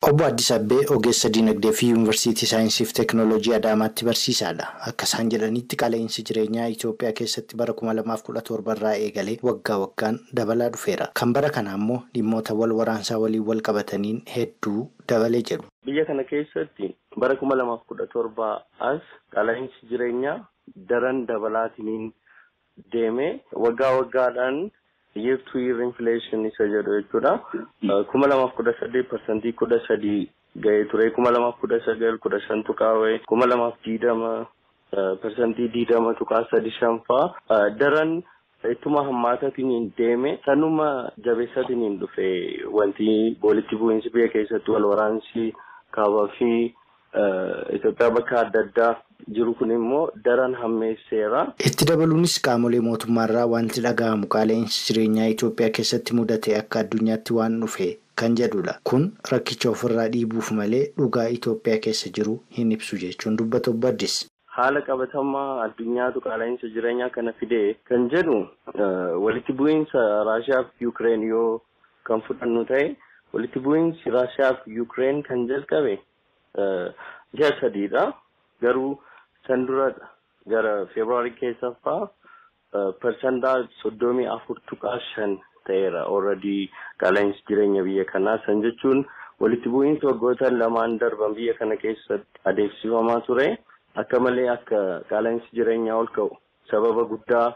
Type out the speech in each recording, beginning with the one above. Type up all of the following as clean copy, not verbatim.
Obbo Addis Abbee ogeessa dinagdee fi Yuunivarsiitii Saayinsii fi Teekinooloojii Adaamaatti barsiisaadha. Akka isaan jedhanitti, qaala'insi jireenyaa Itoophiyaa keessatti bara 2017 irraa eegalee waggaa waggaan dabalaa dhufeera. Kan bara kana immoo dhimmoota wal waraansaa waliin wal qabataniin hedduu dabalee jedhu. Biyya kana keessatti bara 2017 as qaala'insi jireenyaa daran dabalaatiin deeme, waggaa waggaadhaan year to year inflation isa jedhu jechuudha. 2018 13% ga'ee ture. 2019 15 tuqaa wayii, 2020 20.35% fa'aa daran ittuma hammaataatiin deeme. Sanuma jabeessaatiin dhufe wanti walitti bu'iinsi biyya keessatti, wal waraansi kaabaa fi Itoophiyaa bakka adda addaa jiru kun immoo daran hammeesseera. Itti dabaluunis, qaamolee mootummaarraa wanti dhaga'amu qaala'insi jireenyaa Itoophiyaa keessatti mudate akka addunyaatti waan dhufe kan jedhudha. Kun rakkicha ofirraa dhiibuuf malee dhugaa Itoophiyaa keessa jiru hin ibsu jechuun dubbatu Obbo Addis. Haala qabatamaa addunyaatu qaala'insa jireenyaa kana fide kan jedhu, walitti bu'iinsa Raashiyaa fi Yukireen yoo kan fudhannu ta'e, walitti bu'iinsi Raashiyaa fi Yukireen kan jalqabe ji'a 3dha. Garuu san dura gara Feebruaarii keessa fa'aa 34.5% ta'eera already qaala'insi jireenya biyya kanaa. San jechuun walitti bu'iinsi waggoota lamaan darban biyya kana keessatti adeemsifamaa ture akka malee akka qaala'insi jireenyaa ol ka'u sababa guddaa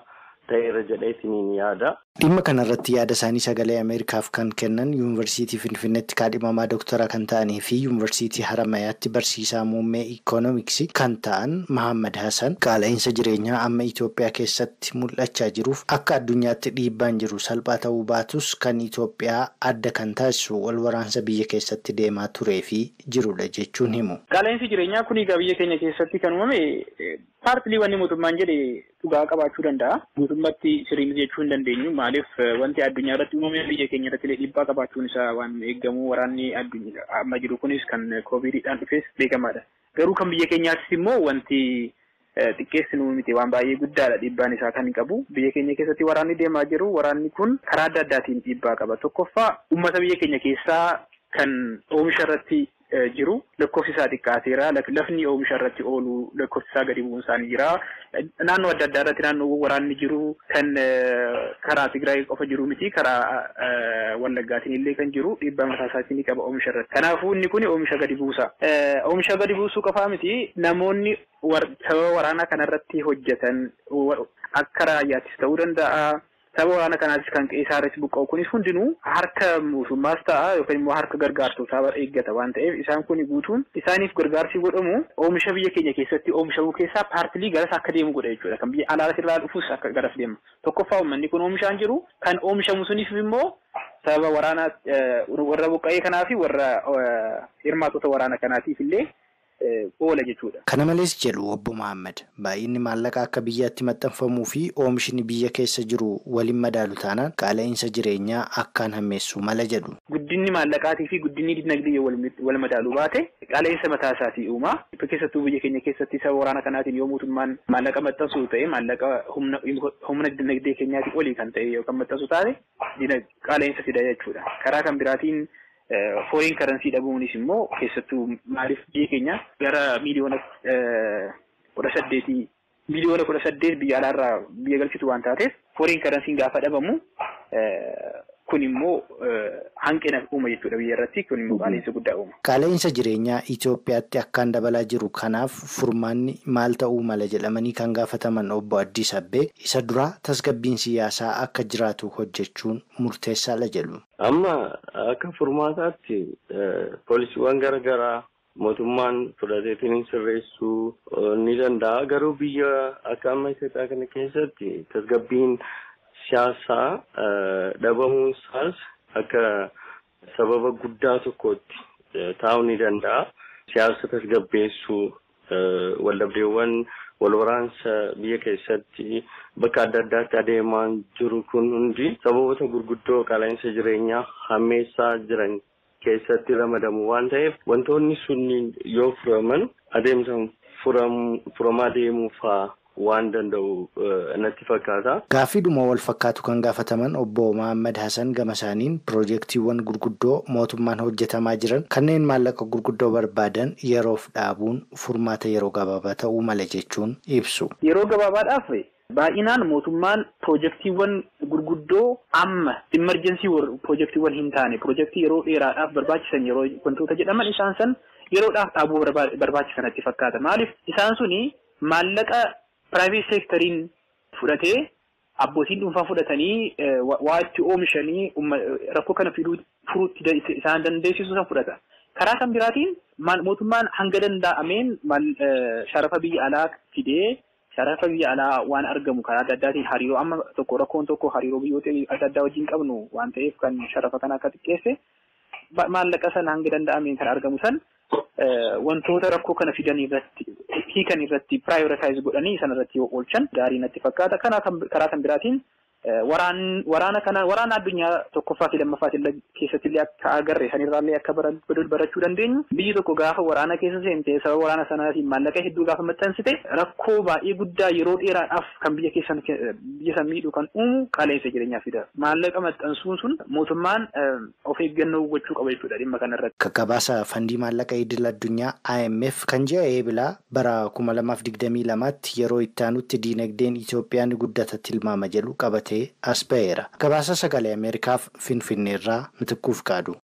ta'eera jedheetiniin yaada. Dhimma kanarratti yaada isaanii Sagalee Ameerikaaf kan kennan Yuunivarsiitii Finfinneetti kaadhimamaa doktara kan ta'anii fi Yuunivarsiitii Haramayaatti barsiisaa muummee ikoonomiksii kan ta'an Mahammad Hassan, qaala'insa jireenyaa amma Itoophiyaa keessatti mul'achaa jiruuf akka addunyaatti dhiibbaan jiru salphaa ta'uu baatus, kan Itoophiyaa adda kan taasisu wal waraansa biyya keessatti deemaa turee fi jirudha jechuun himu. Qaala'insi jireenyaa kun egaa biyya keenya keessatti kan uumame, partly wanni mootummaan jedhe dhugaa qabaachuu danda'a. Guutummaatti sirrii jechuu hin dandeenyu. Maaliif, wanti addunyaa irratti uumame biyya keenya irratti illee dhiibbaa qabaachuun isaa waan eegamu, waraanni amma jiru kunis kan koovidiidhaan dhufes beekamaadha. Garuu kan biyya keenyaattis immoo wanti xiqqeessinu miti, waan baay'ee guddaadha dhiibbaan isaa kan qabu. Biyya keenya keessatti waraanni deemaa jiru. Waraanni kun karaa adda addaatiin dhiibbaa qaba. Tokkoffaa, uummata biyya keenya keessaa kan oomisha irratti jiru lakkoofsi isaa xiqqaateera. Lafni oomisha irratti oolu lakkoofsi isaa gadi bu'uun isaanii jira. Naannoo adda addaa irratti, naannoo waraanni jiru kan karaa Tigraay qofa jiru miti, karaa Wallaggaatiin illee kan jiru dhiibbaa mataa isaatiin ni qaba oomisha irratti. Kanaafuu inni kun oomisha gadi buusa. Oomisha gadi buusuu qofaa miti, namoonni sababa waraanaa kanarratti hojjetan akka raayyaattis ta'uu danda'a. Sababa waraana kanaatis kan qe'ee irratti buqqa'u kunis hundinuu harka mootummaas ta'a yookaan immoo harka gargaartotaa eeggata waan ta'eef, isaan kun guutuun isaaniif gargaarsi godhamu oomisha biyya keenya keessatti oomishamuu keessaa partly garas akka deemu godha jechuudha. Kan biyya alaa irraa dhufus akka garas deema. Tokkoffaa, uummanni kun oomishaan jiru, kan oomishamu suniif immoo sababa waraanaa warra buqqa'ee kanaa fi warra hirmaatota waraana kanaatiif illee oola jechuudha. Kana malees, jedhu Obbo Mahammad, baay'inni maallaqa akka biyyaatti maxxanfamuu fi oomishni biyya keessa jiru waliin madaalu taanaan qaala'insa jireenyaa akkaan hammeessuu mala jedhu. Guddinni maallaqaatii fi guddinni dinagdee yoo wal madaaluu baate qaala'insa mataa isaatii uuma. Keessattuu biyya keenya keessatti sababa waraana kanaatiin yoo mootummaan maallaqa maxxansu ta'e, maallaqa humna dinagdee keenyaatii olii kan ta'e yoo kan maxxansu taate, qaala'insa fida jechuudha. Karaa kan biraatiin foreign currency dhabuunis immoo, keessattuu maaliif, biyya keenya gara 18 miliyoona, 18 miliyoona biyya alaarraa biyya galchitu waan taateef, foreign currency gaafa dhabamu kun immoo hanqina uuma jechuudha biyya irratti, kun immoo qaala'insa guddaa uuma. Qaala'insa jireenyaa Itoophiyaatti akkaan dabalaa jiru kanaaf furmaanni maal ta'uu mala jedhamanii kan gaafataman Obbo Addis Abbee, isa duraa tasgabbiin siyaasaa akka jiraatu hojjechuun murteessaadha jedhu. Amma akka furmaataatti poolisiiwwan garaagaraa mootummaan fudhateetiin sirreessuu ni danda'a. Garuu biyya akka amma Itoophiyaa kana keessatti tasgabbiin siyaasaa dhabamuun isaas akka sababa guddaa tokkootti taa'uu ni danda'a. Siyaasa tasgabbeessuu, waldhabdeewwan wal waraansa biyya keessatti bakka adda addaatti adeemaa jiru kun hundi sababoota gurguddoo qaala'insa jireenyaa hammeessaa jiran keessatti ramadamu waan ta'eef, wantoonni sunniin yoo furaman adeemsa furamaa deemuu fa'aa waan danda'u natti fakkaata. Gaaffiidhuma wal fakkaatu kan gaafataman obbo Mahammad Hassan gama isaaniin piroojeektiiwwan gurguddoo mootummaan hojjetamaa jiran kanneen maallaqa gurguddoo barbaadan yeroof dhaabuun furmaata yeroo gabaabaa ta'uu mala jechuun ibsu. Yeroo gabaabaadhaaf baay'inaan mootummaan piroojeektiiwwan gurguddoo amma emergency piroojeektiiwwan hin taane, piroojeektii yeroo dheeraadhaaf barbaachisan yeroo wantoota jedhaman, isaan san yeroodhaaf dhaabuu barbaachisan natti fakkaata. Maaliif, isaan suni maallaqa private sectoriin fudhatee, abbootiin dhuunfaa fudhatanii waa itti oomishanii rakkoo kana fiduu furuutti isaan dandeessisu san fudhata. Karaa kan biraatiin mootummaan hanga danda'ameen sharafa biyya alaa fidee, sharafa biyya alaa waan argamu karaa adda addaatiin hariiroo amma tokko rakkoon tokko hariiroo biyyoota adda addaa wajjin qabnu waan ta'eef kan sharafa kana akka xiqqeesse, maallaqa sana hanga danda'ameen kan argamu san wantoota rakkoo kana fidan irratti hiikan irratti prioritize godhanii sana irratti yoo oolchan gaarii natti fakkaata. Kana karaa kan biraatiin waraana kana, waraana addunyaa tokkoffaa fi lammaffaa keessatti illee akka agarre, sanirraallee akka barachuu dandeenyu, biyyi tokko gaafa waraana keessa seente, sababa waraana sanaatiin maallaqa hedduu gaafa maxxansite, rakkoo baay'ee guddaa yeroo dheeraadhaaf kan biyya keessan biyya san miidhu kan uumu qaala'insa jireenyaa fida. Maallaqa maxxansuun sun mootummaan of eeggannoo gochuu qaba jechuudha dhimma kanarratti. Gabaasa Fandii Maallaqa Idil Addunyaa IMF kan ji'a Eebilaa bara 2022tti yeroo itti aanutti diinagdeen Itoophiyaa ni guddata tilmaama jedhu qabatee as ba'eera. Gabaasa Sagalee Ameerikaaf Finfinneerraa Mitikkuuf Qaadu.